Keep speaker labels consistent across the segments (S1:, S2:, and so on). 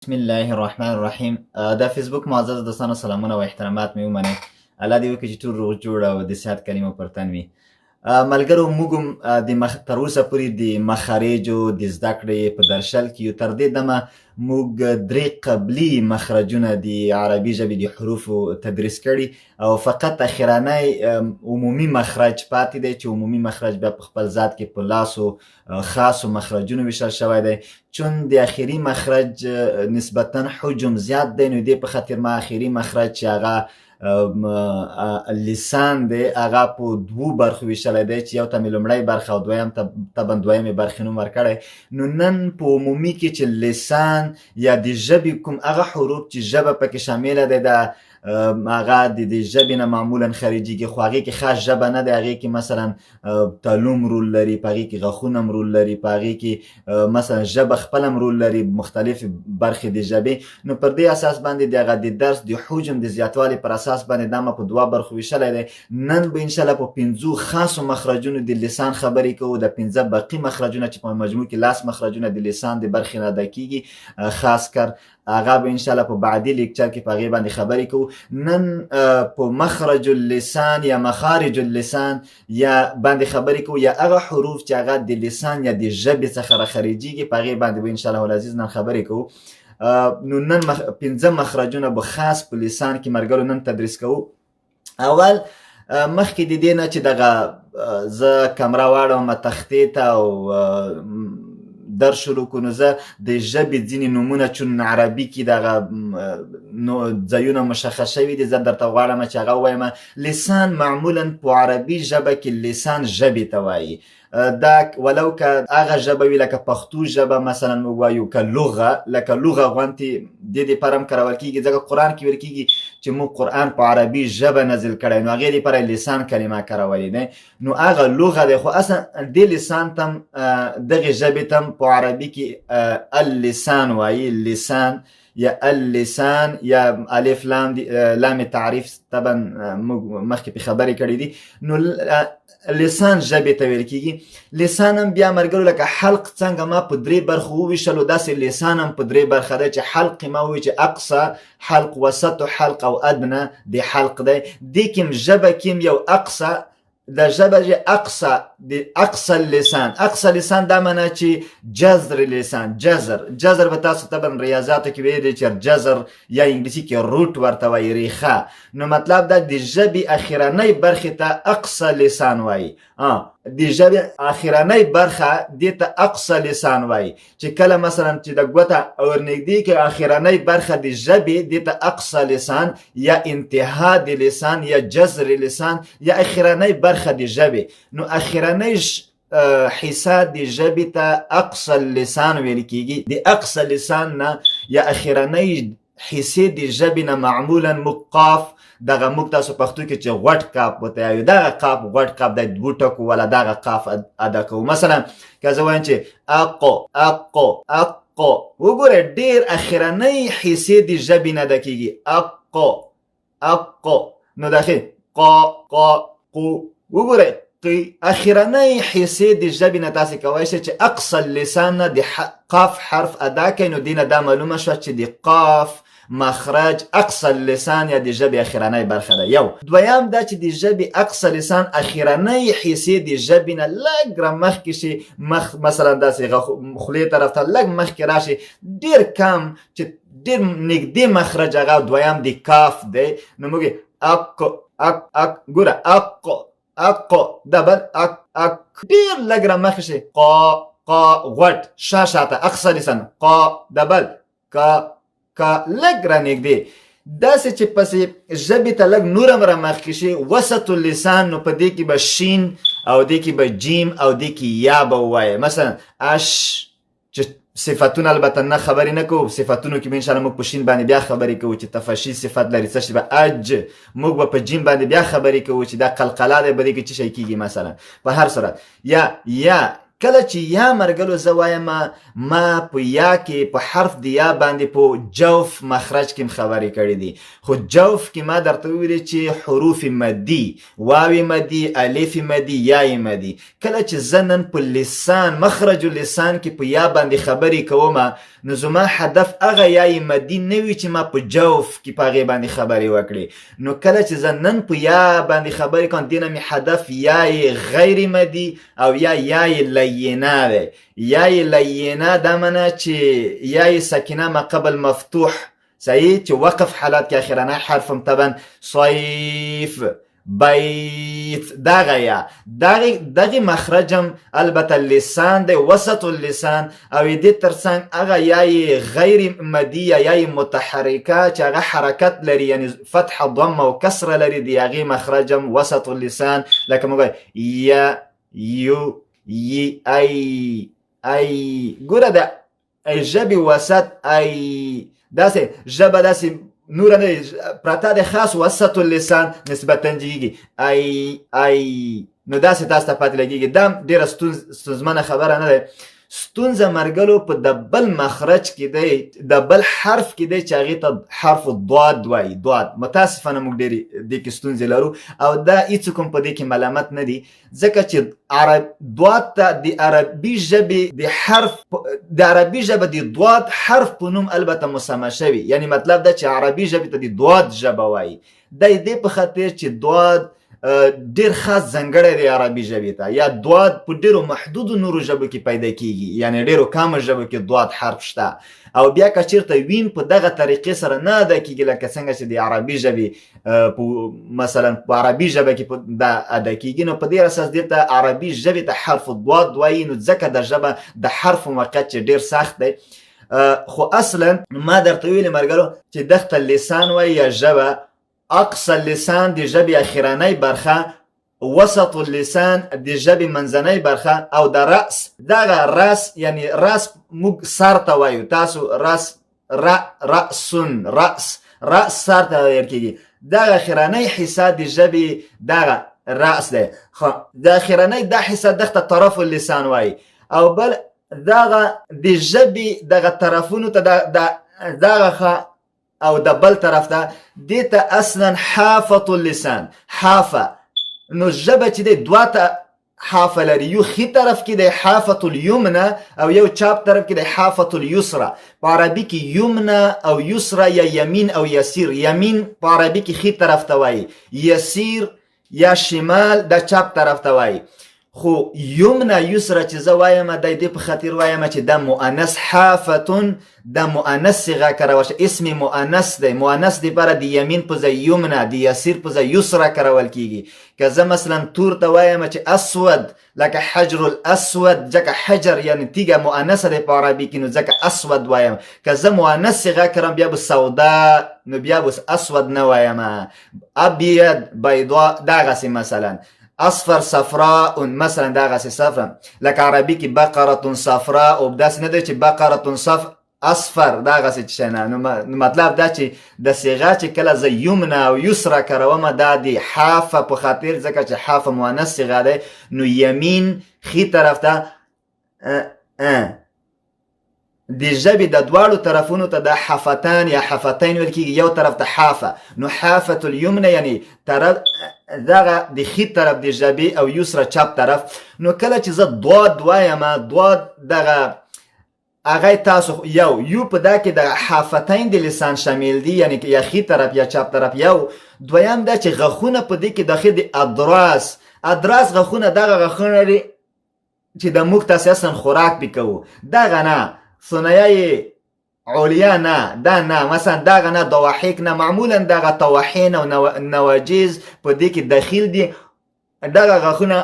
S1: بسم الله الرحمن الرحیم. د فیسبوک معزز دوستانو، سلامونه او احترامات مې ومنئ. الله دې وکړي چې ټول روغ جوړ او د صحت کلمه پر تن وي. ملګرو، موږ هم د مخ تر اوسه پورې د مخارجو د زده کړې په درشل کې یو. تر دې دمه موږ درې قبلي مخرجونه د عربي ژبې د حروفو تدریس کړي او فقط اخرانی عمومي مخرج پاتې دی، چې عمومي مخرج بیا په خپل ذات کې په لاسو خاصو مخرجونو ویشل شوی دی. چون د اخري مخرج نسبتا حجم زیات دی، نو دې په خاطر ما اخري مخرج چې هغه لسان دی، هغه په دوو برخو ویشلی دی، چې یو ته مې لومړی برخه او دویم ته طبعا دویمې برخې نوم ورکړی. نو نن په عمومي کې چې لسان یا د ژبې کوم هغه حروف چې ژبه پکې شامله ده، دا هغه د دې ژبې نه معمولا خارجيږي، خو هغې کې خاص ژبه نه دی. هغې کې مثلا تلوم رول لري، په هغې کې غاښونه هم رول لري، په هغې کې مثلا ژبه خپله هم رول لري، مختلفې برخې د ژبې. نو پر دې اساس باندې د هغه د درس د حجم د زیاتوالي پر اساس باندې دا ما په دوه برخو ویشلی دی. نن به انشاءالله په پنځو خاصو مخرجونو د لسان خبرې کوو. د پنځه باقي مخرجونه چې په مجموع کې لاس مخرجونه د لسان د برخې نه ادا کیږي، خاص کر هغه به انشاءالله په بعدي لیکچر کې په هغې باندې خبرې کوو. نن په مخرج اللسان یا مخارج اللسان یا باندې خبرې کوو، یا هغه حروف چې هغه د لسان یا د ژبې څخه را خارجیږي، په هغې باندې به انشاءالله العزیز نن خبرې کوو. نو نن پنځه مخرجونه به خاص په لسان کې مرګرو نن تدریس کوو. اول مخکې د دې نه چې دغه زه کمره واړوم تختې ته او در شروع کو، نو زه د ژبې ځینې نومونه، چون عربي کې دغه نو ځایونه مشخص شوي دي، زه درته غواړم چې هغه ووایم. لسان معمولا په عربي ژبه کې لسان ژبې ته وایي. دا ولو که هغه ژبه وي لکه پښتو ژبه مثلا موږ وایو، که لغه لکه لغه غونتې دې دپاره هم کارول کېږي، ځکه قرآن کې ویل کېږي چې موږ قرآن په عربي ژبه نازل کړی، نو هغې دپاره لسان کلمه کارولې ده. نو هغه لغه دی، خو اصلا دې لسان تم دغې ژبې تم په عربي کې اللسان وایي. لسان یا اللسان یا الف لام دی، لام تعریف طبعا موږ مخکې په خبرې کړې دي. نو لسان ژبې ته ویل کېږي. لسان هم بیا مرګرو لکه حلق څنګه ما په درې برخو وویشلو، داسې لسان هم په درې برخه دی، چې حلق ما وویل چې اقصا حلق، وسط حلق او ادنه د حلق دی. دې کې هم ژبه کې هم یو اقصا د ژبه چې اقصا د اقصا اللسان. اقصا لسان دا معنا چې جذر لسان، جذر، جذر به تاسو طبعا ریاضاتو کې ویلي چې جذر یا انګلیسي کې root ورته وایي، ریښه. نو مطلب دا د ژبې اخرنۍ برخې ته اقصا لسان وایي. د ژبې اخرنۍ برخه دې ته اقصا لسان وایي، چې کله مثلا چې د ګوته ورنږدې کې اخرنۍ برخه د ژبې دې ته اقصا لسان یا انتها د لسان یا جذر لسان یا اخرنۍ برخه د ژبې. نو اخرنۍ حصه د ژبې ته اقصا لسان ویل کیږي. د اقصا لسان نه یا اخرنۍ حصې د ژبې نه معمولا موږ قاف، دغه موږ تاسو پښتو کې چې غوټ قاف ورته وایو، دغه قاف غوټ قاف د دوو ټکو والا دغه قاف ادا کوو. مثلا که زه وایم چې اق اق اق، وګوره ډېر اخرنۍ حصې د ژبې نه ادا کېږي، اق اق. نو د اخر قا قا قو، وګوره قی، اخرنۍ حصې د ژبې نه تاسې کوی شئ چې اقصى اللسان نه د قاف حرف ادا کړئ. نو دې نه دا معلومه شوه چې د قاف مخرج اقصى اللسان یا د ژبې اخرنۍ برخه ده. یو دویم دا چې د ژبې اقصى لسان اخرنۍ حصې د ژبې نه لږ را مخکې شي، مخ مثلا داسې خولې طرف ته لږ مخکې راشي، ډېر کم چې ډېر نږدې مخرج هغه دویم د کاف دی. نو موږ اق اق اق، ګوره اق اق دبل اق اق، ډېر لږ را مخکې شي، قا قا غوټ شا شاته اقصى لسان قا دبل کا کا، لږ را نږدې داسې چې پسې ژبې ته لږ نور هم را مخکې شي، وسط اللسان. نو په دې کې به شین او دې کې به جیم او دې کې یا به ووایې. مثلا اش، چې صفتونه البته نه خبرې نه کوو، صفتونو کې به انشاءالله موږ په شین باندې بیا خبرې کوو چې تفشي صفت لري څه شي به اج، موږ به په جیم باندې بیا خبرې کوو چې دا قلقله دی، به دې کې څه شی کېږي مثلا. په هر صورت یا یا کله چې یا مرګلو زه وایم، ما په یا کې په حرف د یا باندې په جوف مخرج کې خبرې کړې دي، خو جوف کې ما درته وویل چې حروف مدي، واوی مدي، الف مدي، یا مدي. کله چې زه نن په لسان مخرج اللسان کې په یا باندې خبرې کوم، نو زما هدف هغه یا مدي نه وي چې ما په جوف کې په هغې باندې خبرې وکړې. نو کله چې زه نن په یا باندې خبرې کوم، دې نه مې هدف یا غیر مدي او یا یا لینه دی. یا لینه دا معنی چې یا ساکنه ما قبل مفتوح، صحیح، چې وقف حالت کې اخرانه حرف هم طبعا صیف بیت دغه یا دغه مخرج هم البته لسان دی، وسط اللسان. او دې ترڅنګ هغه یا غیر مدي یا یا متحرکه چې هغه حرکت لري، یعنی فتح ضمه او کسره لري، د هغې مخرج هم وسط اللسان، لکه موږ یا یو ی ای ای. ګوره د ژبې وسط ای داسې ژبه داسې نوره نه پرته د خاص وسط اللسان نسبتا جګېږي ای ای. نو داسې تاسو ته پاتې لګېږي. دا ډېره ستونزمنه خبره نه ده. ستونزه مرګلو په د بل مخرج کې دی، د بل حرف کې دی چې هغې ته حرف ضاد وایي. ضاد متاسفانه موږ ډېرې دې کې ستونزې لرو، او دا هېڅ کوم په دې کې ملامت نه دي، ځکه چې عرب ضاد ته د عربي ژبې د حرف د عربي ژبه د ضاد حرف په نوم البته مسمى شوی، یعنی مطلب دا چې عربي ژبې ته د ضاد ژبه وایي. دا دې په خاطر چې ضاد ډیر خاص ځانګړی دی عربي ژبې ته، یا ضاد په ډیرو محدودو نورو ژبو کې پیدا کیږي، یعنی ډیرو کمو ژبو کې ضاد حرف شته. او بیا که چیرته ویم په دغه طریقې سره نه ادا کیږي لکه څنګه چې د عربي ژبې په مثلا په عربي ژبه کې دا ادا کیږي. نو په دې اساس دې ته عربي ژبې ته حرف ضاد وایي. نو ځکه د ژبه د حرف موقعیت چې ډیر سخت دی. خو اصلا ما درته ویلي مرګرو چې دغه لسان وایي یا ژبه، اقصى اللسان د ژبې اخرنۍ برخه، وسط اللسان د ژبې منځنۍ برخه، او د رأس دغه راس، یعنی راس موږ سر ته وایو، تاسو راس را رأسن رأس رأس سر ته ویل کېږي. دغه اخرنۍ حصه د ژبې دغه رأس دی. خو د اخرنۍ دا حصه دغه طرف اللسان وایي. او بل دغه د ژبې دغه طرفونو ته دغه او د بل طرف ته دې ته اصلا حافة اللسان حافه. نو ژبه چې دی دوه ته حافه لري، یو ښي طرف کې دی حافة الیمنه او یو چپ طرف کې دی حافة الیسرا. په عربي کې یمنه او یسرا یا یمین او یسیر، یمین په عربي کې ښي طرف ته وایي، یسیر یا شمال د چپ طرف ته وایي. خو یمنه یسرا چې زه وایم د دې په خاطر وایم چې دا مؤنث حافتون دا مؤنث صیغه کارول شي، اسم مؤنث دی. مؤنث دپاره د یمین په ځای یمنه، د یسیر په ځای یسرا کارول کیږي. که زه مثلا تور ته وایم چې اسود، لکه حجر الاسود، ځکه حجر یعنی تیږه مؤنثه دی په عربي کې، نو ځکه اسود وایم. که زه مؤنث صیغه کړم بیا به سودا، نو بیا به اسود نه وایم، ابید بیضا دغسې مثلا اصفر صفراء مثلا دغسې صفرا، لکه عربي کې بقرة صفراء او داسې نه دی چې بقرة صف اصفر دغسې چې نه. نو مطلب دا چې د صیغه چې کله زه یمنه او یسرا کاروم دا د حافه په خاطر، ځکه چې حافه مؤنث صیغه دی، نو یمین ښي طرف ته د ژبې د دواړو طرفونو ته د حفتان یا حفتین ویل کېږي، یو طرف ته حافه، نو حافة الیمنه یعنی طرف دغه د ښي طرف د ژبې او یسرا چپ طرف. نو کله چې زه ضاد وایم، ضاد دغه هغه تاسو یو یو په دا کې د حافتین د لسان شامل دي، یعنی یا ښي طرف یا چپ طرف یو. دویم دا چې غاښونه په دې کې داخل دي، ادراس، ادراس غاښونه دغه غاښونه دي چې د موږ تاسې اصلا خوراک پې کوو، دغه نه ثنایه علیا نه، دا نه مثلا دغه نه ضواحک نه، معمولا دغه طواحین او نواجیز په دې کې دخیل دي. دغه غاښونه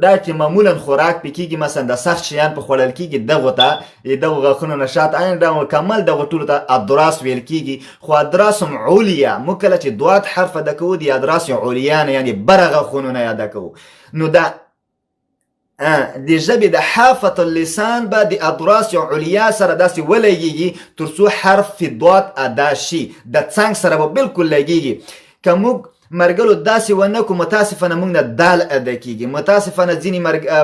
S1: دا چې معمولا خوراک پې کېږي، مثلا د سخت شیان په خوړل کېږي، دغو ته دغو غاښونو نه شاته عین دا مکمل دغو ټولو ته ادراس ویل کېږي. خو ادراس هم علیا، موږ کله چې ضاد حرف ادا کوو د ادراس علیا نه یعنی بره غاښونو نه ادا کوو. نو دا د ژبې د حافة اللسان به د ادراس علیا سره داسې ولګېږي تر څو حرف ضاد ادا شي، د څنګ سره به بالکل لګېږي. که موږ مرګلو داسې ونه کو، متاسفانه موږ نه دال ادا کیږي. متاسفانه ځینې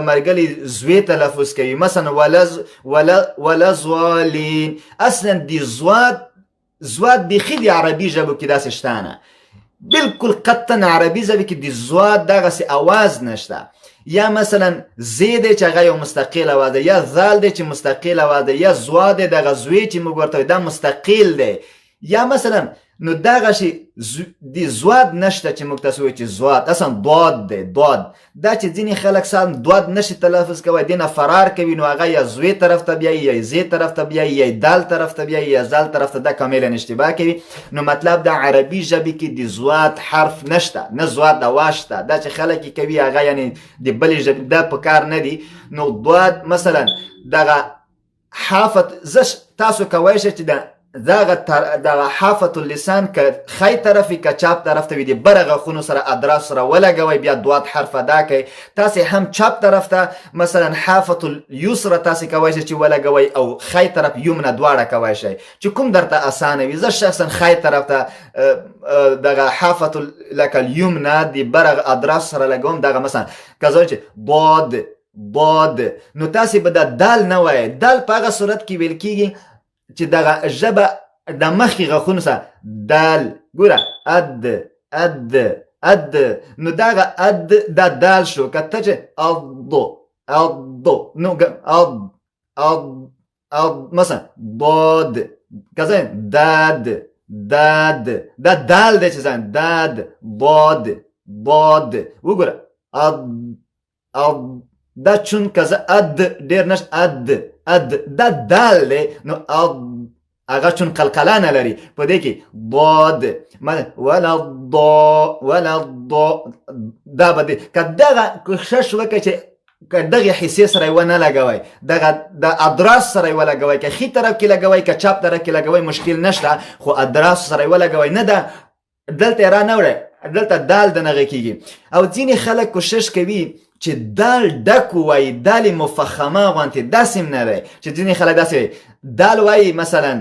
S1: مرګلي زوی تلفظ کوي، مثلا ولز ولا ولا زوالین. اصلا د زواد زواد بیخي د عربي ژبو کې داسې شته نه، بالکل قطعا عربي ژبې کې د زواد دغسې اواز نشته. یا مثلا زی دی چې هغه یو مستقل اواز دی، یا ذال دی چې مستقل اواز دی، یا زوا دی دغه زوی چې موږ ورته دا مستقل دی، یا مثلا نو دغه شی د زواد نشته چې موږ تاسو وایو چې زواد اصلا ضاد دی. ضاد دا چې ځینې خلک سم ضاد نشي تلفظ کوی، دینه فرار کوي، نو هغه یا زوی طرف ته بیایي، یا زی طرف ته بیایي، یا دال طرف ته بیایي، یا زال طرف ته، دا کاملا اشتباه کوي. نو مطلب د عربي ژبې کې د زواد حرف نشته، نه زواد اواز شته. دا چې خلک یې کوي هغه یعنی د بلې ژبې دا په کار نه دي. نو ضاد مثلا دغه حافت زه تاسو کوی شئ چې د دغه دغه حافت اللسان که خی طرف که چپ طرف ته وي، د بره غاښونو سره ادراس سره ولګوئ، بیا دوات حرف ادا کړئ. تاسې هم چپ طرف ته مثلا حافت الیسره تاسې کوی شئ چې ولګوئ، او خی طرف یمنه دواړه کوی شئ چې کوم درته اسانه وي. زه شخصا خی طرف ته دغه حافت لکه الیمنه د بره ادراس سره لګوم. دغه مثلا که زه چې ضاد ضاد، نو تاسې به دا دال نه وایئ. دال په هغه صورت کې ویل کیږي چې دغه ژبه د مخکې غاښونو سره دال، ګوره اد اد اد، نو دغه اد دا دال شو. که ته چې اد اد، نو اد اد اد، مثلا ضاد، که زه داد داد، دا دال دی چې ځان داد ضاد ضاد، وګوره اد اد، دا چون که زه اد ډېر نش اد اد، دا دال دی، نو اد هغه چون قلقله نه لري په دې کې ضاد ولا ضا ولا ضا، دا به دې که دغه کوښښ وکړئ چې که دغې حصې سره یې ونه لګوئ، دغه د ادراس سره یې ولګوئ، که ښي طرف کې لګوئ که چپ طرف کې لګوئ مشکل نشته، خو ادراس سره یې ولګوئ، نه دا دلته یې را نه وړی، دلته دال د نغه کیږي. او ځینې خلک کوشش کوي چې دال ډک ووایي، دال مفخمه غوندې، داسې هم نه دی چې ځینې خلک داسې وایي، دال وایي مثلا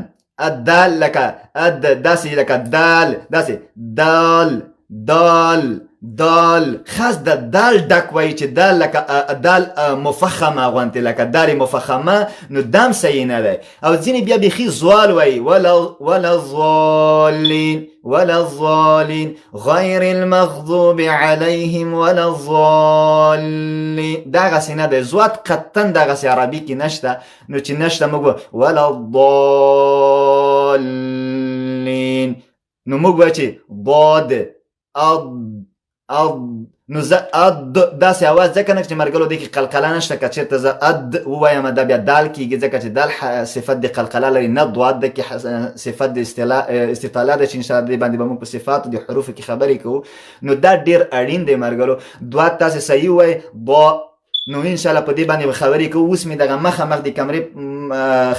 S1: الدال لکه اد، داسې لکه دال، داسې دال دال دال، خاص د دال ډک وایي چې دال لکه دال مفخمه غوندې، لکه دال مفخمه، نو دام صحیح نه دی. او ځینې بیا بیخي زوال وایي، ولا ولا الضالین ولا الضالین غیر المغضوب علیهم ولا الضالین، دغسې نه دی. زواد قطعا دغسې عربي کې نشته، نو چې نشته موږ ولا الضالین، نو موږ به چې ضاد اد اد، نو زه اد داسې اواز ځکه نه چې مرګلو دې کې قلقله نشته، که چېرته زه اد ووایم دا بیا دال کېږي، ځکه چې دال صفت د قلقله لري، نه ضاد د کې صفت د استطاله ده، چې انشاءالله دې باندې به موږ په صفاتو د حروفو کې خبرې کوو. نو دا ډېر اړین دی مرګلو، ضاد تاسې صحیح ووایئ ضا، نو ان شاء الله په دې باندې به خبرې کوو. اوس مې دغه مخه مخ د کمرې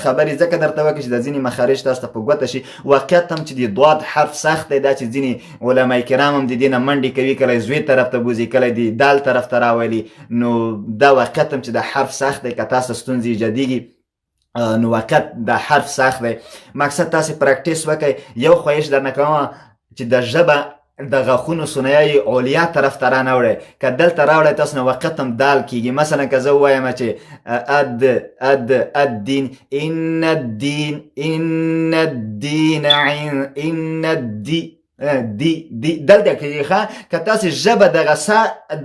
S1: خبرې ځکه درته وکړې چې د ځینې مخارج تاسو ته په ګوته شي. واقعیت هم چې د ضاد حرف سخت دی، دا چې ځینې علما کرام هم د دې نه منډې کوي، کله یې زوی طرف ته بوځي، کله د دال طرف ته راولي، نو دا واقعیت هم چې د حرف سخت دی، که تاسو ستونزې ایجادېږي نو واقعیت دا حرف سخت دی. مقصد تاسو پریکټیس وکړئ. یو خواهش درنه کوم چې د ژبه د غاښونو ثنایي علیا طرف ته رانه وړی، که دلته راوړی تاسو نو واقعیت هم دال کیږي. مثلا که زه ووایم چې اد اد الدین، ان الدین، ان الدین ان الدی دی دی، دلته کې ښه که تاسو ژبه دغه سا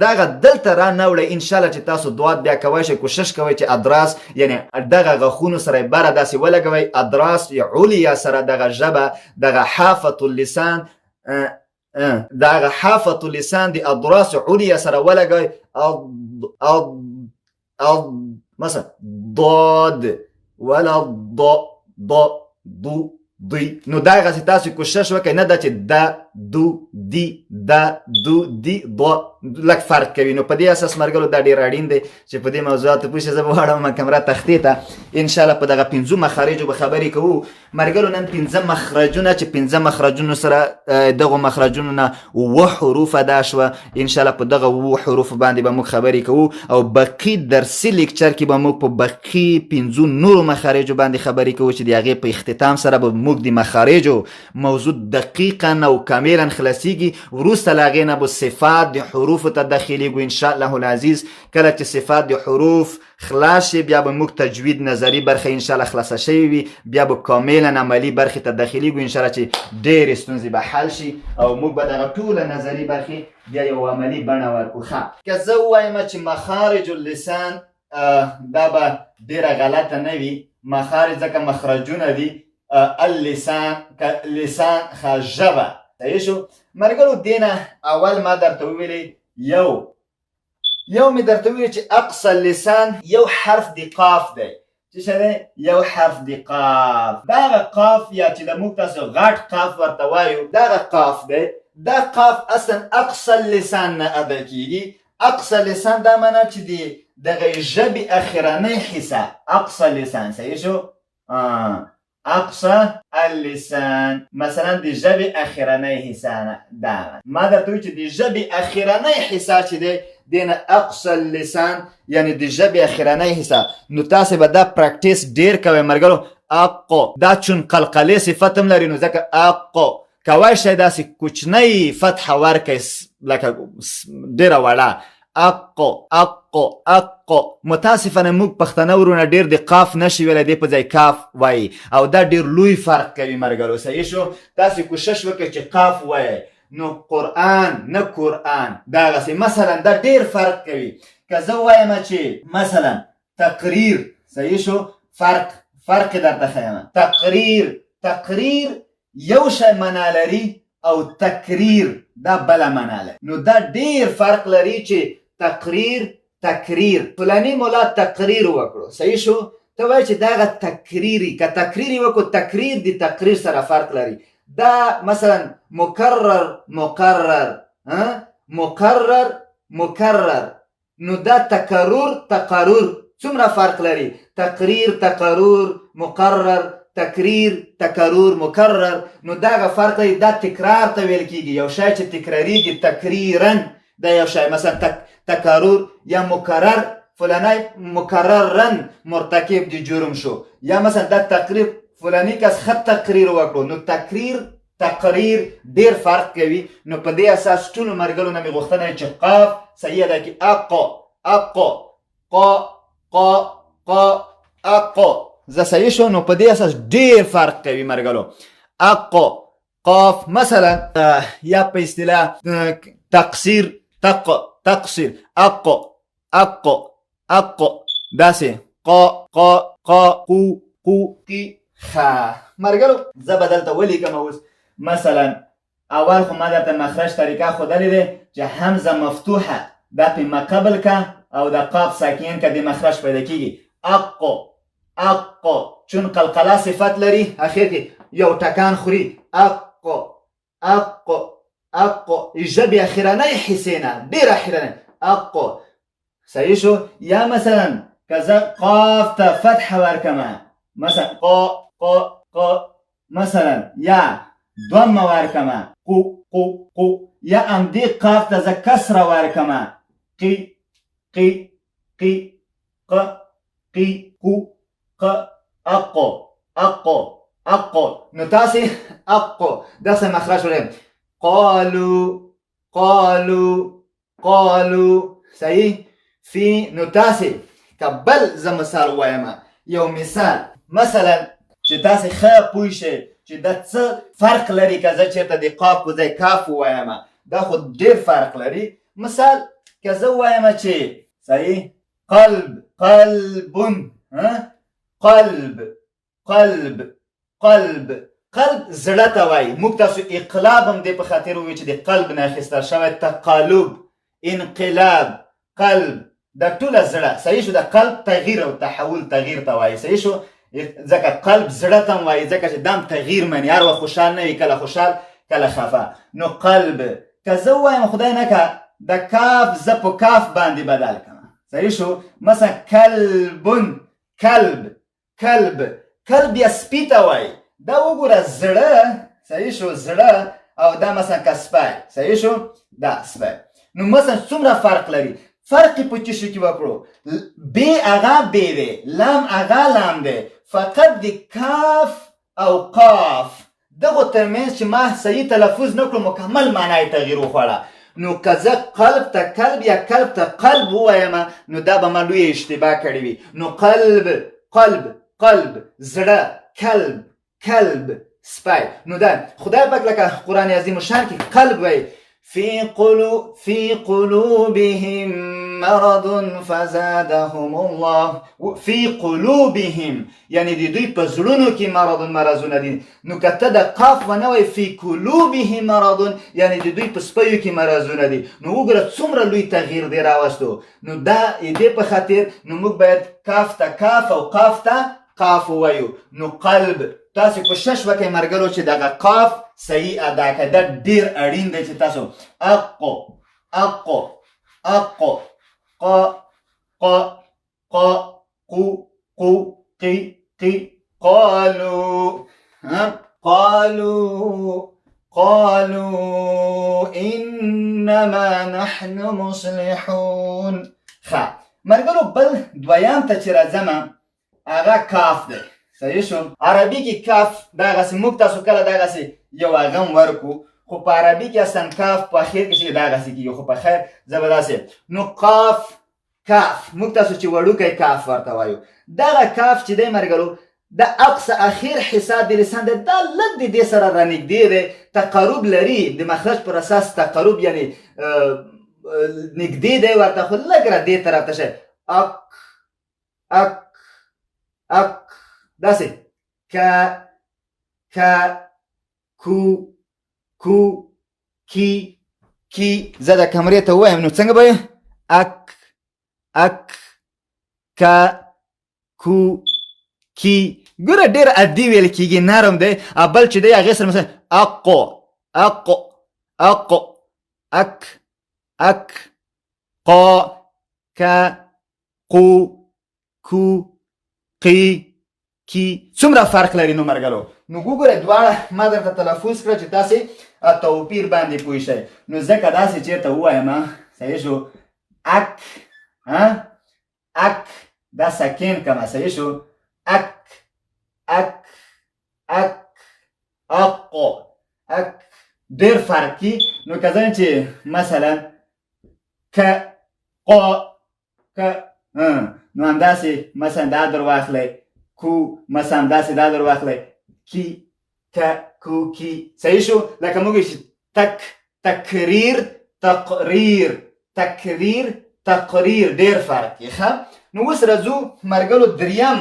S1: دغه دلته را نه وړئ ان شاء الله چې تاسو دوات بیا کوی شئ. کوشش کوئ چې ادراس یعنی دغه غاښونو سره بره داسې ولګوئ، ادراس علیا سره دغه ژبه دغه حافة اللسان، دغه حافة اللسان د ادراس علیا سره ولګوئ، اض اض اض، مثلا ضاد ولا ض ض ضو دوی. نو دا غسې تاسو کوشش وکړئ، نه دا چې د دو دی د دو دی ض، لږ فرق کوي. نو په دې اساس مرګلو دا ډېر اړین دی چې په دې موضوعاتو پوه شئ. زه به واړوم کمره تختې ته، ان شاء الله په دغه پنځو مخارجو به خبرې کوو مرګلو. نن پنځه مخرجونه چې پنځه مخرجونو سره دغو مخرجونو نه اووه حروف ادا شوه، ان شاء الله په دغه اووه حروفو باندې به موږ خبرې کوو، او باقي درسي لیکچر کې به موږ په باقي پنځو نورو مخارجو باندې خبرې کوو، چې د هغې په اختتام سره به موږ د مخارجو موضوع دقیقا او کاملا کاملا خلاصیږي. وروسته له هغې نه به صفات د حروفو ته داخلېږو ان شاء الله العزیز. کله چې صفات د حروف خلاص شي بیا به موږ تجوید نظری برخه ان شاء الله خلاصه شوې وي، بیا به کاملا عملی برخې ته داخلېږو ان شاء الله چې ډېرې ستونزې به حل شي او موږ به دغه ټوله نظری برخې بیا یو عملی بڼه ورکړو. ښه، که زه ووایم چې مخارج اللسان، دا به ډېره غلطه نه وي. مخارج ځکه مخرجونه دي، اللسان که لسان ښه ژبه. صحیح شو ملګرو؟ دې نه اول ما درته وویلې، یو مې درته وویل چې اقصى اللسان یو حرف د قاف دی. څه شی دی؟ یو حرف د قاف. دغه قاف یا چې د موږ تاسو غټ قاف ورته وایو، دغه قاف دی. دا قاف اصلا اقصى اللسان نه ادا کیږي. اقصى اللسان دا معنا چې د دغه ژبې اخرنۍ حصه اقصى اللسان. صحیح شو؟ اقصى اللسان مثلا د ژبې اخرنۍ حصه نه دا ما درته وویل چې د ژبې اخرنۍ حصه چې دی دې نه اقصى اللسان، یعنی د ژبې اخرنۍ حصه. نو تاسې به دا پریکټیس ډیر کوئ ملګرو. اق دا چون قلقلې صفت هم لري، نو ځکه اق کوای شئ داسې کوچنۍ فتحه ورکړئ لکه ډېره وړه اق اق اق. متاسفانه موږ پښتانه ورونه ډېر د قاف نشي ویلی، دې په ځای کاف وایي او دا ډېر لوی فرق کوي ملګرو. صحیح شو؟ تاسې کوشش وکړئ چې قاف وایئ، نو قرآن نه قرآن، دغسې مثلا دا ډېر فرق کوي. که زه وایم چې مثلا تقریر، صحیح شو؟ فرق درته ښیم. تقریر، تقریر یو شی معنا لري او تکریر دا بله معنا لري، نو دا ډیر فرق لري چې تقریر تکریر. فلانی مولا تقریر وکړو، صحیح شو؟ ته وایې چې دغه تکریري، که تکریري وکړو تکریر د تقریر سره فرق لري. دا مثلا مکرر مقرر، مقرر مکرر، نو دا تکرر تقرر څومره فرق لري؟ تقریر تقرر مقرر تکریر تکرر مکرر، نو دغه فرق لري. دا تکرار ته ویل کیږي، یو شی چې تکراریږي تکریرا، دا یو شی مثلا تکرر یا مکرر، فلانی مکررا مرتکب د جرم شو، یا مثلا دا تقریر فلانی کس ښه تقریر وکړو، نو تکریر تقریر ډیر فرق کوي. نو په دې اساس ټولو ملګرو نه مې غوښتنه چې قاف صحیح ده کې اق اق ق ق ق اق زه صحیح شو. نو په دې اساس ډیر فرق کوي ملګرو. اق قاف مثلا، یا په اصطلاح تقصیر تق تقصیر اق اق اق داسې ق ق ق قو قو قی. ښه ملګرو زه به دلته ولیکم اوس. مثلا اول خو ما درته مخرج طریقه ښودلې دی چې همزه مفتوحه دا په مقبل که او د قاف ساکن که د مخرج پیدا کیږي. اق اق چون قلقله صفت لري اخر کې یو ټکان خوري. اق اق اق ژبې اخرنۍ حصې نه ډېره اخرنۍ اق. صحیح شو؟ یا مثلا که زه قاف ته فتحه ورکړم مثلا ق ق ق مثلا، یا ضمه ورکړم قو قو قو، یا همدې قاف ته زه کسره ورکړم قی قی قی ق قی قو ق اق اق اق. نو تاسې اق داسې مخرج ولرئ. قالو قالو قالو صحیح فی. نو تاسې که بل زه مثال ووایم، یو مثال مثلا چې تاسې ښه پوه شئ چې دا څه فرق لري که زه چېرته د قاف په ځای کاف ووایم، دا خو ډېر فرق لري. مثال که زه ووایم چې صحیح قلب قلب، قلب قلب قلب قلب زړه ته وایي. موږ تاسو اقلاب هم دې په خاطر وویل چې د قلب نه اخیستل شوی، تقالب انقلاب قلب دا ټوله زړه. صحیح شو؟ د قلب تغییر او تحول تغییر ته وایي. صحیح شو؟ ځکه قلب زړه ته هم وایي، ځکه چې دا هم تغییر مني، هر وخت خوشحال نه وي، کله خوشحال کله خفه. نو قلب که زه ووایم خدای نه که د کاف زه په کاف باندې بدل کړم، صحیح شو؟ مثلا کلبن کلب کلب کلب یا سپي ته وایي. دا وګوره زړه، صحیح شو؟ زړه او دا مثلا که سپی، صحیح شو؟ دا سپی. نو مثلا څومره فرق لري؟ فرق په څه شي کې وکړو؟ ب هغه ب دی، لام هغه لام دی، فقط د کاف او قاف دغو ترمنځ چې ما صحیح تلفظ نه کړو، مکمل معنا یې تغییر وخوړه. نو که زه قلب ته کلب یا کلب ته قلب ووایم، نو دا به ما لویه اشتباه کړې وي. نو قلب، قلب، قلب زړه، کلب، کلب سپی. نو دا خدای پاک لکه قرآن عظیم الشان کې قلب وایي، في قلوبهم مرض فزادهم الله. في قلوبهم یعنی د دوی په زړونو کې مرض، مرضونه دي. نو که ته د قاف ونه وایې، في قلوبهم مرض، یعنی د دوی په سپیو کې مرضونه دي. نو وګوره څومره لوی تغییر دی راوستو. نو دا دې په خاطر نو موږ باید کاف ته کاف او قاف ته قاف ووایو. نو قلب، تاسو کوشش وکړئ مرګرو چې دغه قاف صحیح ادا کړئ، دا ډیر اړین دی چې تاسو اق، اق، اق، ق، ق، ق، قو، قو، قی، قی، قالو، قالو، قالوا انما نحن مصلحون. ښه مرګرو، بل دویم ته چې راځم هغه کاف دی. صحیح شو؟ عربي کې کاف دغسې، موږ تاسو کله دغسې یو هغه هم ورکو، خو په عربي کې اصلا کاف په اخر کې چې دغسې کېږي، خو په خیر زه به داسې. نو قاف، کاف، موږ تاسو چې وړوکی کاف ورته وایو، دغه کاف چې دی مرګرو، د اقصا اخر حصه د لسان دی، دا لږ د دې سره رانږدې دی، تقرب لري د مخرج پر اساس، تقرب یعنی نږدې دی ورته، خو لږ را دې طرف ته شي. اک، اک، اک، داسې ک، ک، کو، کو، کی، کی. زه د کمرې ته ووایم نو څنګه به اک، اک، ک، کو، کی. ګوره ډېر عادي ویل کېږي، نرم دی. بل چې دی هغې سره مثلا اقو، اقو، اقو، اک، اک، قا، ک، قو، کو، قی، کی. څومره فرق لري. نو مرګلو، نو وګوره دواړه ما درته تلفظ کړه چې تاسې توپیر باندې پوه شئ. نو ځکه داسې چېرته ووایم، صحیح شو؟ اک، ها، اک، دا ساکن کمه. صحیح شو؟ اک، اک، اک، اق، اک، ډېر فرق کی. نو که ځان چې مثلا ک، ق، ک، نو همداسې مثلا دا در واخلئ، کو، مثلا همداسې دا در واخلئ، کی، ک، کو، کی. صحیح شو؟ لکه موږ چې تک، تکریر، تقریر، تکریر، تقریر، ډېر فرق یې. ښه، نو اوس راځو مرګلو دریم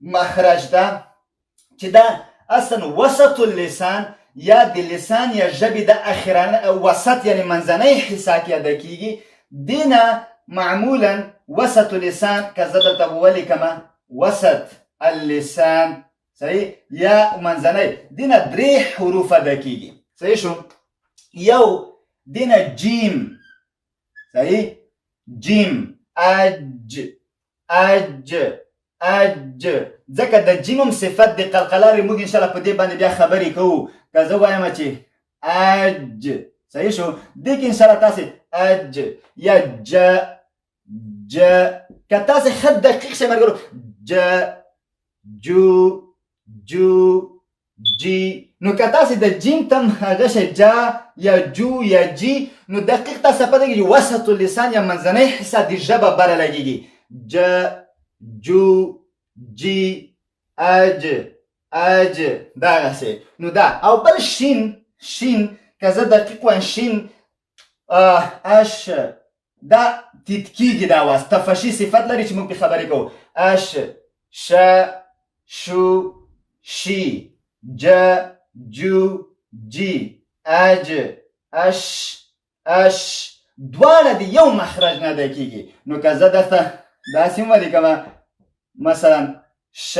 S1: مخرج ته چې دا اصلا وسط اللسان یا د لسان یا ژبې د اخرانه وسط یعنی منځنۍ حصه کې ادا کیږي. دینه معمولا وسط اللسان که زه دلته ولیکم وسط اللسان، صحیح، یا منځنۍ، دینه درې حروف ادا کیږي. صحیح شو؟ یو دینه جیم، صحیح، جیم، اج، اج، اج، ځکه د جیم هم صفت د قلقله لري. موږ انشاءالله په دې باندې بیا خبرې کوو. که زه وایم چې اج، صحیح شو؟ دې کې انشاءالله تاسې اج یا ج، ج، که تاسې ښه دقیق شئ ملګرو، ج، جو، جو، جی. نو که تاسې د جیم تم هغه شی جا یا جو یا جی، نو دقیق تاسو پته کېږي وسط اللسان یا منځنۍ حصه د ژبه بره لګېږي. ج، جو، جی، اج، اج، دغسې. نو دا او بل شین، شین، که زه دقیق وایم شین، اش، دا تیت کیږي، دا اواز تفشي صفت لري چې موږ پرې خبرې کوو. اش، ش، شو، شي، ج، جو، جی، اج، اش، اش، دواړه د یو مخرج نه ادا کیږي. نو که زه درته داسې هم ولیکم مثلا ش،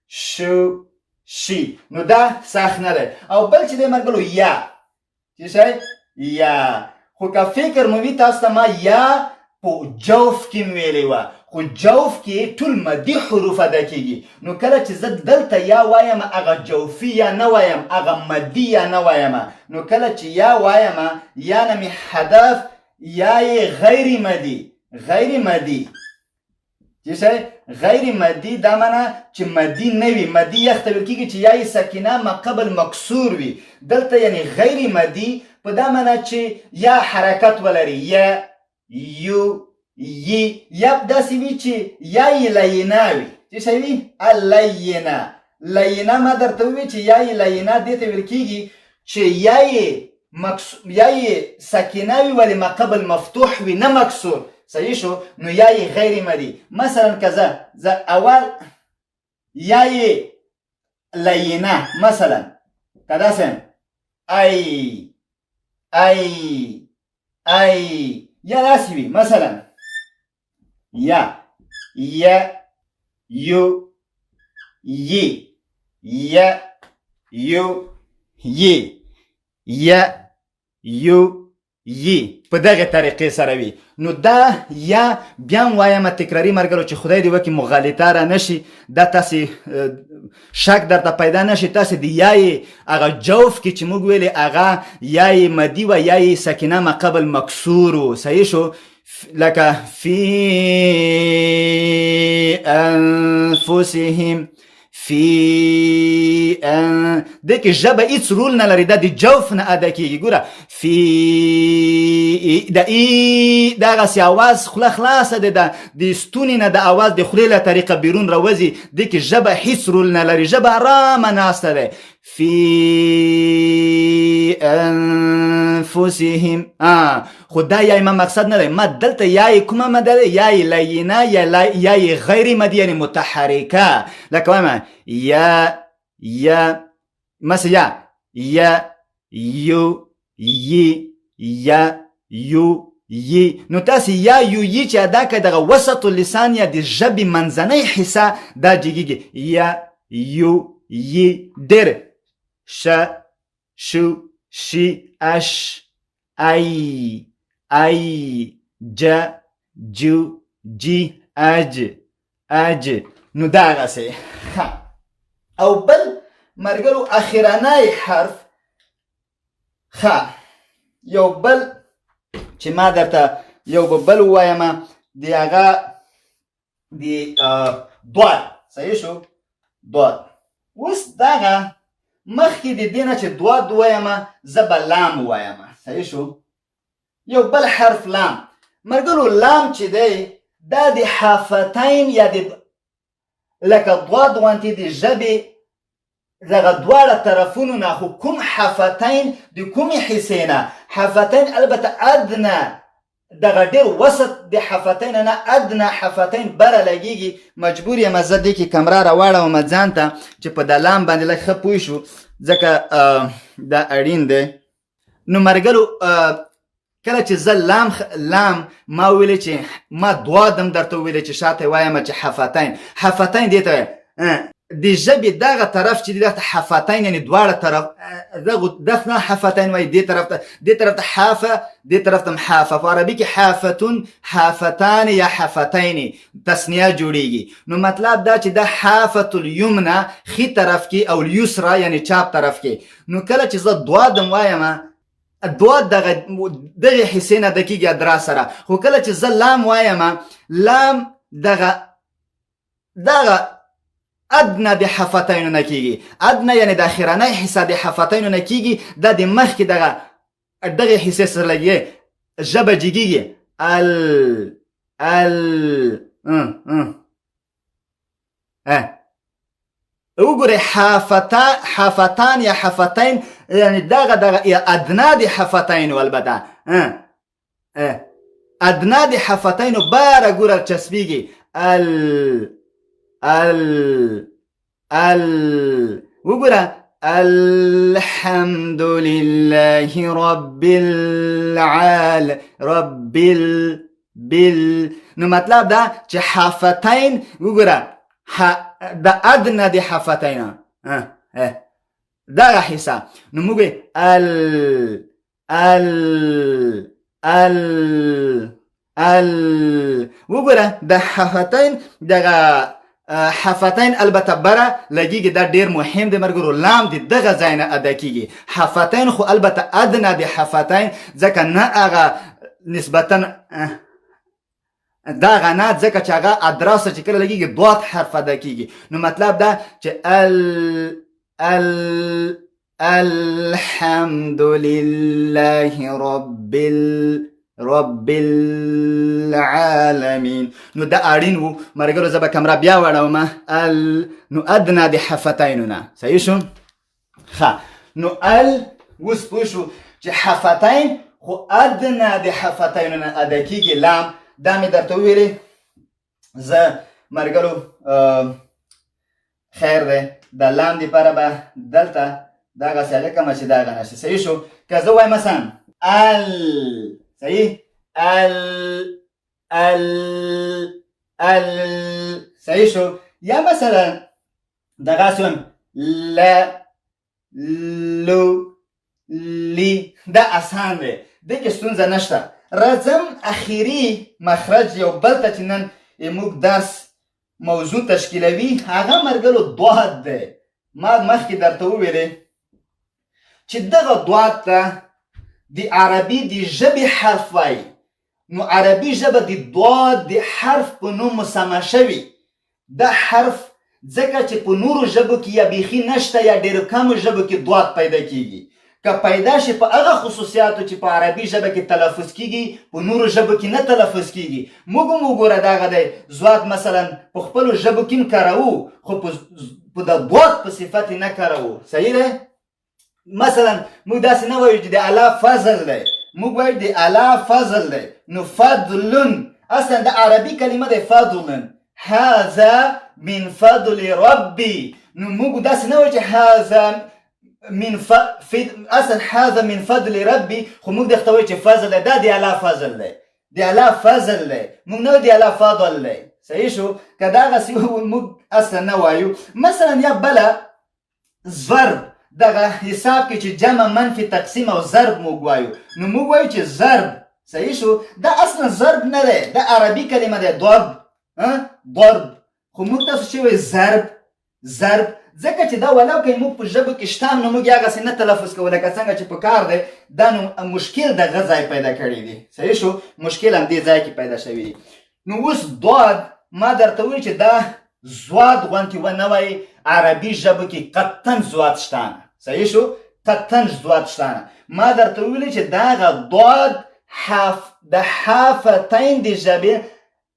S1: شو، شي، نو دا سخت نه دی. او بل چې دی مرګلو یا، چې شی یا، خو که فکر مو وي تاسو ته ما یا په جوف کې ویلې وه، خو جوف کې ټول مدي حروف ادا کیږي. نو کله چې زه دلته یا وایم، هغه جوفي یا نه وایم، هغه مدي یا نه وایم. نو کله چې یا وایم، یا نه مې هدف یا یې غیر مدي، غیر مدي. چې شی غیر مدي، دا معنی چې مدي نه وي. مدي یخ ته ویل کېږي چې یا یې سکینه ما قبل مکسور وي. دلته یعنی غیر مدي په دا معنی چې یا حرکت ولري، یا یو یي، یا داسې وي چې یا یې لینه وي. چې شی وي الینه، لینه ما درته وویل چې یا یې لینه دې ته ویل کېږي چې یا یې یا یې ساکنه وي ولې ما قبل مفتوح وي نه مکسور. صحیح شو؟ نو یا یې غیر مدي. مثلا که زه اول یا یې لینه، مثلا که داسې ای ای ای، یا داسې وي مثلا یا یا یو یي، یا یو یي، یا یو یي، په دغه طریقې سره وي. نو دا یا بیا هم وایم تکراري مرګرو چې خدای دې وکړي مغالطه را نه شي، دا تاسې شک درته پیدا نه شي. تاسې د یا یې هغه جوف کې چې موږ ویلې هغه یا یې مدي وه یا یې سکینه ما قبل مکسور و. صحیح شو؟ لکه فی انفسهم، فی ان، دې کې ژبه هیڅ رول نه لري، دا د جوف نه ادا کېږي. ګوره فی د ای دغسې اواز خوله خلاصه ده، د ستوني نه د اواز د خولې له طریقه بیرون راوځي. دې کې ژبه هیڅ رول نه لري، ژبه ارامه ناسته ده. فی انفسهم. خو دا یا ما مقصد نه دی، ما دلته یا یې کومه مده ده، یا یې لینه یا یې غیر مدي یعنې متحرکه. لکه وایم یا یا مثلا یا یا یو یي یا یو یي. نو تاسې یا یو یي چې ادا کړئ دغه وسط اللسان یا د ژبې منځنۍ حصه دا جګېږي. یا یو یي ډېر ش شو شي اش ای ای ج جو جی اج اج. نو دغسې. ښه، او بل مرګرو اخرنی حرف. ښه، یو بل چې ما درته یو به بل ووایم د هغه د ضاد. صحیح شو؟ ضاد. اوس دغه مخکې د دې نه چې ضاد ووایم زه به لام ووایم. صحیح شو؟ یو بل حرف لام. مرګلو لام چې دی دا د حافتین یا د لکه ضاد غوندې د ژبې دغه دواړه طرفونو نه، خو کوم حفتین د کومې حصې نه؟ حفتین البته ادنه دغه ډېر وسط د حفتین نه ادنه حفتین بره لګېږي. مجبور یم زه دې کې کمره راواړوم ځان ته چې په دا لام باندې لږ ښه پوه شو، ځکه دا اړین دی. نو مرګلو کله چې زه لام لام ما ویلې چې ما ضاد هم درته وویلې چې شاته وایم چې حفتین، حفتین دې ته د ژبې دغه طرف چې دی دغه حفتین یعنې دواړه طرف دغه دغه حفتین وایي، دې طرف ته دې طرف ته حافه، دې طرف ته هم حافه. په عربي کې حافتون، حافتان یا حفتین تثنیه جوړیږي. نو مطلب دا چې دا حافة الیمنه ښي طرف کې او الیسرا یعنې چاپ طرف کې. نو کله چې زه ضاد هم وایم ضاد دغه دغې حصې نه د کېږي ادرا سره، خو کله چې زه لام وایم لام دغه دغه ادنه د حفتینو نه کېږي. ادنه یعنې د اخرنۍ حصه د حفتینو نه کېږي، دا د مخکې دغه دغې حصې سره لګي، ژبه جګېږي. ال ال وګورئ حافتا حافتان یا حفتین یعنې دغه دغه ادنا د حفتینو، البته ادنا د حفتینو باره ګوره چسبیږي. ال ال ال وګوره الحمد لله رب العال رب ال بل. نو مطلب دا چې حافتین وګوره د ادنه د حافتین دغه حصه. نو موږ ال ال ال ال وګوره د حافتین دغه حفتین البته بره لګیږي، دا ډیر مهم دی مرګرو. لام د دغه ځای نه ادا کیږي. حفتین خو البته ادنه د حفتین، ځکه نه هغه نسبتا دا غنا ځکه چې هغه ادراس چې کله لګیږي ضاد حرف ادا کیږي. نو مطلب دا چې ال ال الحمد لله رب رب العالمین. نو دا اړین وو مرګرو، زه به کمره بیا واړوم. ال نو ادنا د حفتینو نه، صحیح شو؟ ښه، نو ال اوس پوه شو چې حفتین خو ادنا د حفتینو نه ادا کیږي. لام دا مې درته وویلې زه مرګرو، خیر دی، د لام دپاره به دلته دغسې هغه کومه چې دغه نه شي، صحیح شو؟ که زه وایم مثلا ال، صحیح، ال ال ال، صحیح شو؟ یا مثلا دغسې وایم ل لو لی، دا اسان دی، دې کې ستونزه نشته. راځم اخیری مخرج یو بل ته چې نن موږ درس موضوع تشکیلوي، هغه مرګلو ضاد دی. ما مخکې درته وویلې چې دغه ضاد ته د عربي د ژبې حرف وایي. نو عربي ژبه د ضاد د حرف په نوم مسمى شوي. دا حرف ځکه چې په نورو ژبو کې یا بیخي نشته یا ډېرو کمو ژبو کې ضاد پیدا کیږي. که پیدا شي په هغه خصوصیاتو چې په عربي ژبه کې تلفظ کیږي، په نورو ژبو کې نه تلفظ کیږي. موږ هم وګوره دغه دی ضاد مثلا په خپلو ژبو کې هم کاروو، خو په د ضاد په صفت یې نه کاروو، صحیح دی؟ مثلا موږ داسې نه وایو چې د الله فضل دی، موږ وایو د الله فضل دی. نو فضلن اصلا د عربي کلمه دی، فضلن، هذا من فضل ربي. نو موږ داسې نه وایو چې هذا من ف... فد... اصلا هذا من فضل ربي، خو موږ دغه وایو چې فضل دی، دا د الله فضل دی، د الله فضل دی، موږ نه د الله فضل دی، صحیح شو؟ که دغسې موږ اصلا نه وایو. مثلا یا بله ضرب، دغه حساب کې چې جمع منفي تقسیم او ضرب موږ وایو، نو موږ وایو چې ضرب، صحیح شو؟ دا اصلا ضرب نه دی، دا عربي کلمه دی ضرب، ضرب، خو موږ تاسو چې وایو ضرب ضرب، ځکه چې دا ولو که موږ په ژبو کې شته نو موږ یې هغسې نه تلفظ کوو لکه څنګه چې په کار دی. دا نو مشکل دغه ځای پیدا کړی دی، صحیح شو؟ مشکل همدې ځای کې پیدا شوی دی. نو اوس ضاد ما درته وویل چې دا زواد غونتې ونه وایي، عربي ژبو کې قطعا زواد شته، صحیح شو؟ قطعا زواد شته. ما درته وویل چې دغه ضاد حاف د حافتین د ژبې،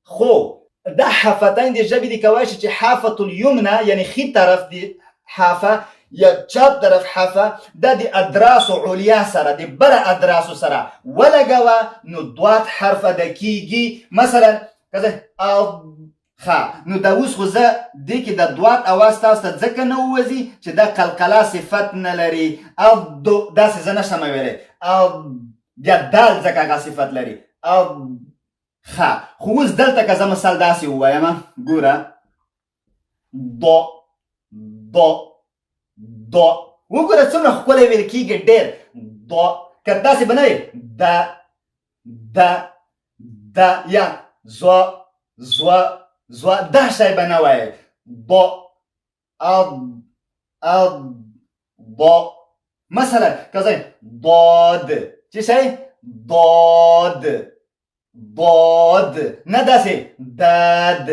S1: خو د حافتین د ژبې د کوای شي چې حافة الیمنى یعنی ښي طرف د حافه یا چپ طرف حافه دا د ادراس علیا سره د بره ادراسو سره ولګوه، نو ضاد حرف ادا کیږي. مثلا که زه ښه، نو دا اوس خو زه دې کې د ضاد اواز تاسو ته ځکه نه ووځي چې دا قلقله صفت نه لري، او داسې زه نه شم ویلی، او بیا دال ځکه هغه صفت لري، او ښه. خو اوس دلته که زه مثال داسې ووایم، ګوره ض ض ض، وګوره څومره ښکلی ویل کیږي، ډېر ض. که داسې به نه وي د د د یا ز ز ز، دا شی به نه وایې، ض اض اض ض. مثلا که زه ضاد چې شی ضاد ضاد، نه داسې داد،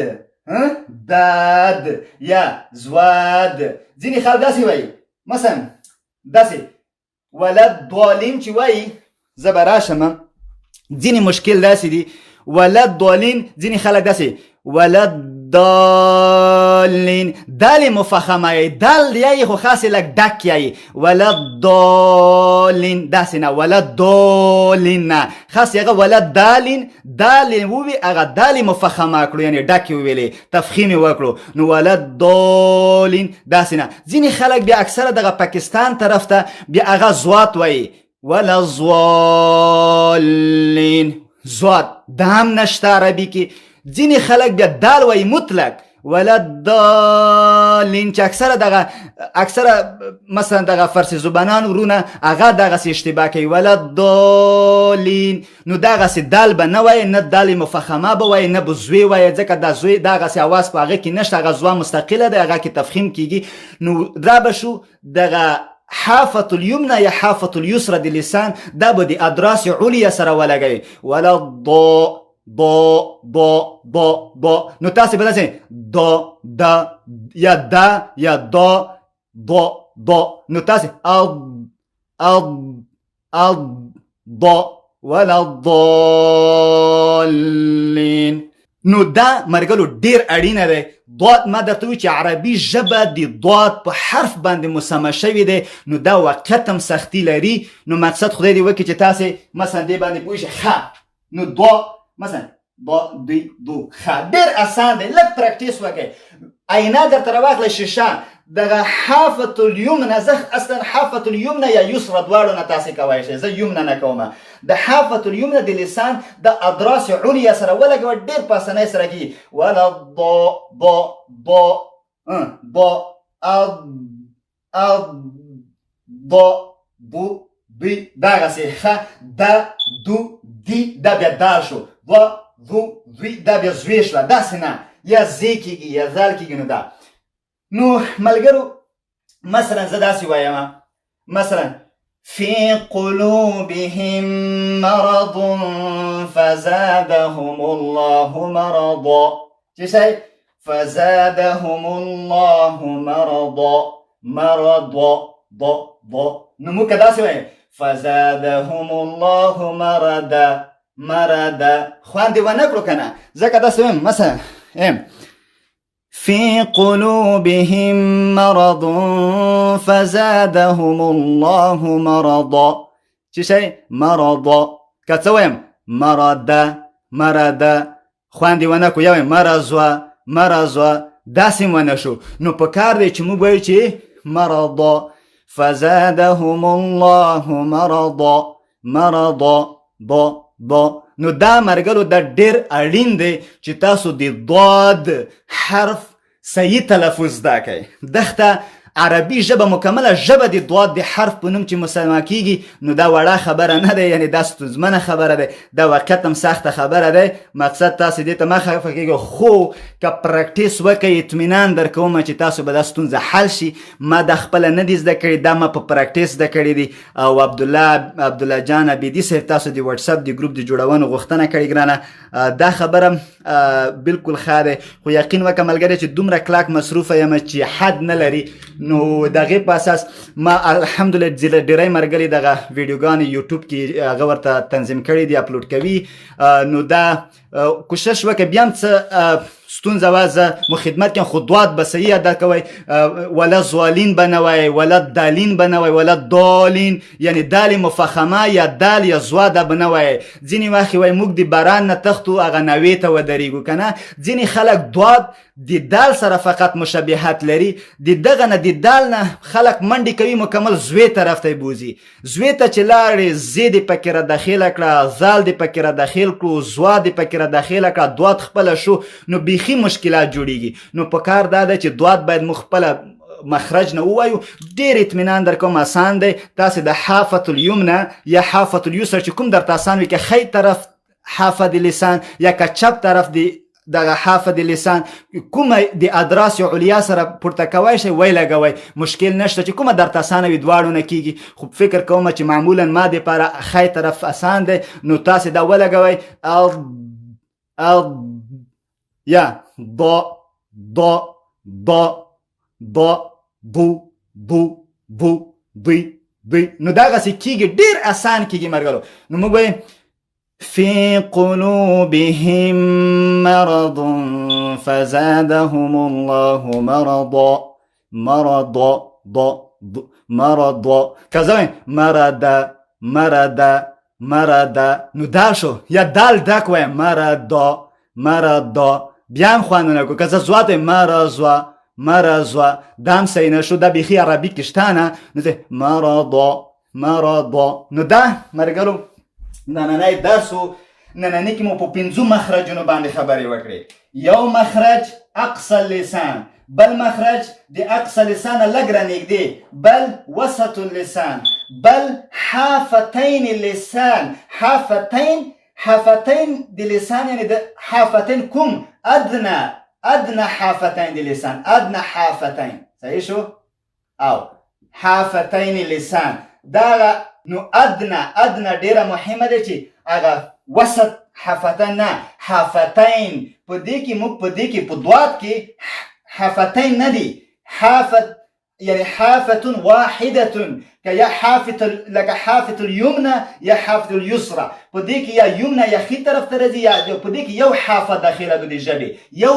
S1: داد یا زواد. ځینې خلک داسې وایي، مثلا داسې ولا الضالین چې وایي، زه به راشم. ځینې مشکل داسې دي ولا الضالین، ځینې خلک داسې ولا الضالین، دال مفخمه یې، دال یې خو خاصې لږ ډک یې، ولا الضالین داسې نه، ولا الضالین نه، خاص هغه ولا دالین دال ووي، هغه دال مفخمه کړو یعنی ډک یې وویلې، تفخیم یې وکړو، نو ولا الضالین داسې نه. ځینې خلک بیا اکثره دغه پاکستان طرف ته بیا هغه زوات وایي، ولا الضالین، زوات دا هم نشته عربي کې. ځینې خلک بیا دال وایي مطلق ولا الضالین، چې اکثره دغه اکثره مثلا دغه فارسي زبانان ورونه هغه دغسې اشتباه کوي ولا الضالین. نو دغسې دال به نه وایي، نه دال مفخمه به وایي، نه به زوی وایي، ځکه دا زوی دغسې اواز په هغه کې نشته، هغه زوا مستقله ده، هغه کې تفخیم کیږي. نو را به شو دغه حافة اليمنى یا حافة اليسرى د لسان، دا به د ادراس علیا سره ولګوي، ولا الض ض ض ض ض. نو تاسې به داسې د د یا د یا د ض ض. نو تاسې اض اض اض ض ولا الضالین. نو دا مرګلو ډیر اړینه دی. ضاد ما درته وویل چې عربي ژبه د ضاد په حرف باندې مسمى شوې دی، نو دا واقعیت هم سختي لري. نو مقصد خدای دې وکړي چې تاسې مثلا دې باندې پوه شئ. ښه، نو ض مثلا ض دوی دو. ښه، ډېر اسان دی، لږ پریکټیس وکړئ. آینه درته راواخلئ، شیشه، دغه حافة الیمنه، زه اصلا حافة الیمنه یا یسره دواړو نه تاسې کوی شئ، زه یمنه نه کوم. د حافة الیمنه د لسان د ادراس علیا سره ولګوه، ډېر په اسانۍ سره کېږي. ولا ض ض ض ض اض اض ض بو بی دغسې. ښه، د دو دی دا بیا دال شو، ض ذو ذوی دا بیا زوی شوه، داسې نه یا زی کېږي یا ذال کېږي. نو دا نو ملګرو مثلا زه داسې وایم، مثلا في قلوبهم مرض فزادهم الله مرضا. چې شی فزادهم الله مرضا مرضا ض ض. نو موږ داسې وایم فزادهم الله مرضا مرضا. خوند یې ونه کړو که نه، ځکه داسې وایم مثلا في قلوبهم مرض فزادهم الله مرضا. چې شی مرضا، که څه وایم مرضا مرضا، خوند یې ونه کړو، یا وایم مرضا مرضا، داسې هم ونه شو. نو په کار دی چې موږ وایو چې مرضا فزادهم الله مرضا مرضا ض ض. نو دا مرګلو دا ډېر اړین دی چې تاسو د ضاد حرف صحیح تلفظ زده کړئ. دښته عربي ژبه مکمله ژبه د ضاد د حرف په نوم چې مسما کیږي، نو دا وړه خبره نه ده، یعنی دا ستونزمنه خبره ده، دا واقعیت هم سخته خبره ده. مقصد تاسو دې ته مه خفه کېږئ، خو که پریکټیس وکړئ اطمینان درکوم چې تاسو به دا ستونزه حل شي. ما دا خپله نه دي زده کړي، دا ما په پریکټیس زده کړي دي. او عبدالله جان عبیدي صاحب تاسو د واتساپ د ګروپ د جوړونو غوښتنه کړې ګرانه، دا خبره بالکل ښه ده، خو یقین وکړه ملګری چې دومره کلک مصروفه یم چې حد نه لري. نو دغې په اساس ما الحمدلله ډېری ملګري دغه ویډیوګانې یوټیوب کې هغه ورته تنظیم کړي دي، اپلوډ کوي. نو دا کوشش وکړه، بیا هم څه ستونزه وه زه مو خدمت کوم، خو دواد به صحیح ادا کوئ، ولا زوالین به نه وایئ، ولا دالین به نه وایئ، ولا دالین، یعنی دال مفخمه یا دال یا زوا دا به نه وایئ. ځینې وخت وایي موږ د باران نه تښتو هغه نوې ته ودرېږو که نه. ځینې خلک دواد د دال سره فقط مشابهت لري، د دغه نه د دال نه خلک منډې کوي مکمل زوی طرف ته یې بوځي. زوی ته چې لاړې زی دې پکې را داخله کړه، زال دې پکې را داخل کړو، زوا دې پکې را داخله کړه، دواد خپله شو، نو بیخي مشکلات جوړیږي. نو په کار دا ده چې دواد باید موږ خپله مخرج نه ووایو. ډېر اطمینان در کوم اسان دی، تاسې د حافة الیمنه یا حافة الیسر چې کوم درته اسان وي، که ښی طرف حافه د لسان یا که چپ طرف د دغه حافه د لسان کومه د ادراس علیا سره پورته کوی شئ وی لګوئ، مشکل نشته چې کومه درته اسانه وي دواړو نه کیږي. خو فکر کوم چې معمولا ما دپاره ښی طرف اسان دی، نو تاسې دا ولګوئ اض اض یا ض ض ض ض ضو ضو ضو ضی ضی. نو دغسې کیږي، ډېر اسان کیږي مرګرو. نو موږ وایو في قلوبهم مرض فزادهم الله مرضا مرضا ض ض مرضا كذا مرض مرض مرض. نو دا شو یا دال ډک وایم مرض مرض، بیا هم خوندونه کو که زه زوا ته مرض مرض، دا هم صحیح نه شو، دا بیخي عربي کې شته نه، نو مرض مرض. نو دا مرګرو نننی درس و. نننی کې مو په پنځو مخرجونو باندې خبرې وکړې. یو مخرج اقصى اللسان، بل مخرج د اقصى لسان لږ رانږدې، بل وسط اللسان، بل حافتین اللسان. حافتین، حافتین د لسان یعنی د حافتین کوم ادنى، ادنى حافتین د لسان، ادنى حافتین، صحیح شو؟ او حافتین لسان دا نو ادنى، ادنى ډیره مهمه ده چې هغه وسط حفتن نه، حفتین. په دې کې موږ په دې کې په دوات کې حفتین نه دي، حافت یعنی حافة واحدة، که یا حافت لکه حافت اليمنى یا حافت اليسرى. په دې کې یا یمنه یا ښي طرف ته راځي، یا په دې کې یو حافه داخله ده د ژبې، یو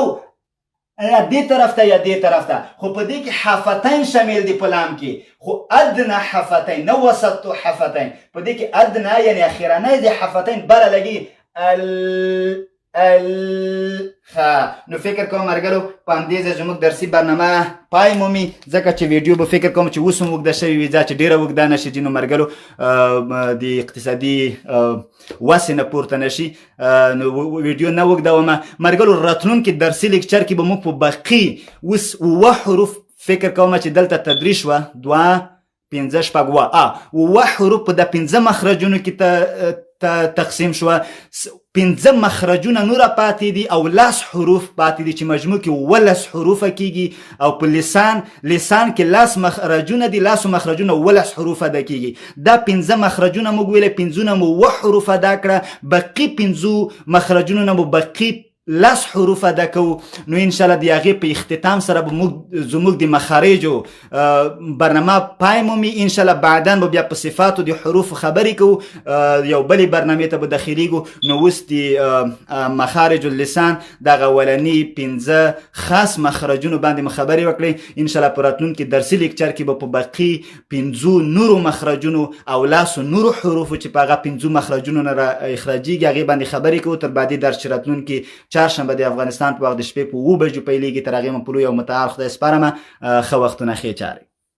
S1: یا دې طرف ته یا دې طرف ته، خو په دې کې حافتین شامل دي په لام کې، خو ادنى حافتین نه وسط حافتین. په دې کې ادنى یعنی اخرنی د حافتین بره لګي ال ال. ښه، نو فکر کوم مرګرو په همدې ځای زموږ درسي برنامه پای مومي، ځکه چې ویډیو به فکر کوم چې اوس هم اوږده شوې وي، ځکه چې ډېره اوږده نه شي ځینو مرګرو د اقتصادي وسې نه پورته نه شي، نو ویډیو نه اوږدوم مرګرو. راتلونکي درسي لیکچر کې به موږ په باقي اوس اووه حروف فکر کوم چې دلته تدریس شوه، 2، 5، 6، 7 حروف په د 5 مخرجونو کې تقسیم شوه. 5 مخرجونه نور پاتې دي او 10 حروف پاتې دي چې مجموع کې 17 حروف کیږي. او په لسان کې 10 مخرجونه دي، 10 مخرجونه 17 حروف ادا کیږي. دا 5 مخرجونه موږ ویلې، 5 نه مو 7 حروف ادا کړه، باقي 5 مخرجونو نه مو باقي 10 حروف ادا کوو. نو ان شاء الله د هغې په اختتام سره به موږ زموږ د مخارجو برنامه پای مومي. ان شاء الله بعدا به بیا په صفاتو د حروف خبرې کوو، یو بلې برنامې ته به داخلېږو. نو اوس د مخارج اللسان دغه اولني 5 خاص مخرجونو باندې مو خبرې وکړې. ان شاء الله په راتلونکي درسي لیکچر کې به په باقي 5 نورو مخرجونو او 10 نورو حروفو چې په هغه 5 مخرجونو نه را اخراجېږي هغې باندې خبرې کوو. تر بعدي درس چې راتلونکي چهارشنبه د افغانستان په وخت د شپې په 7 بجو پیلېږي، تر هغې مو په لوی او متعال خدای سپارمه. ښه وختونه، ښې چارې.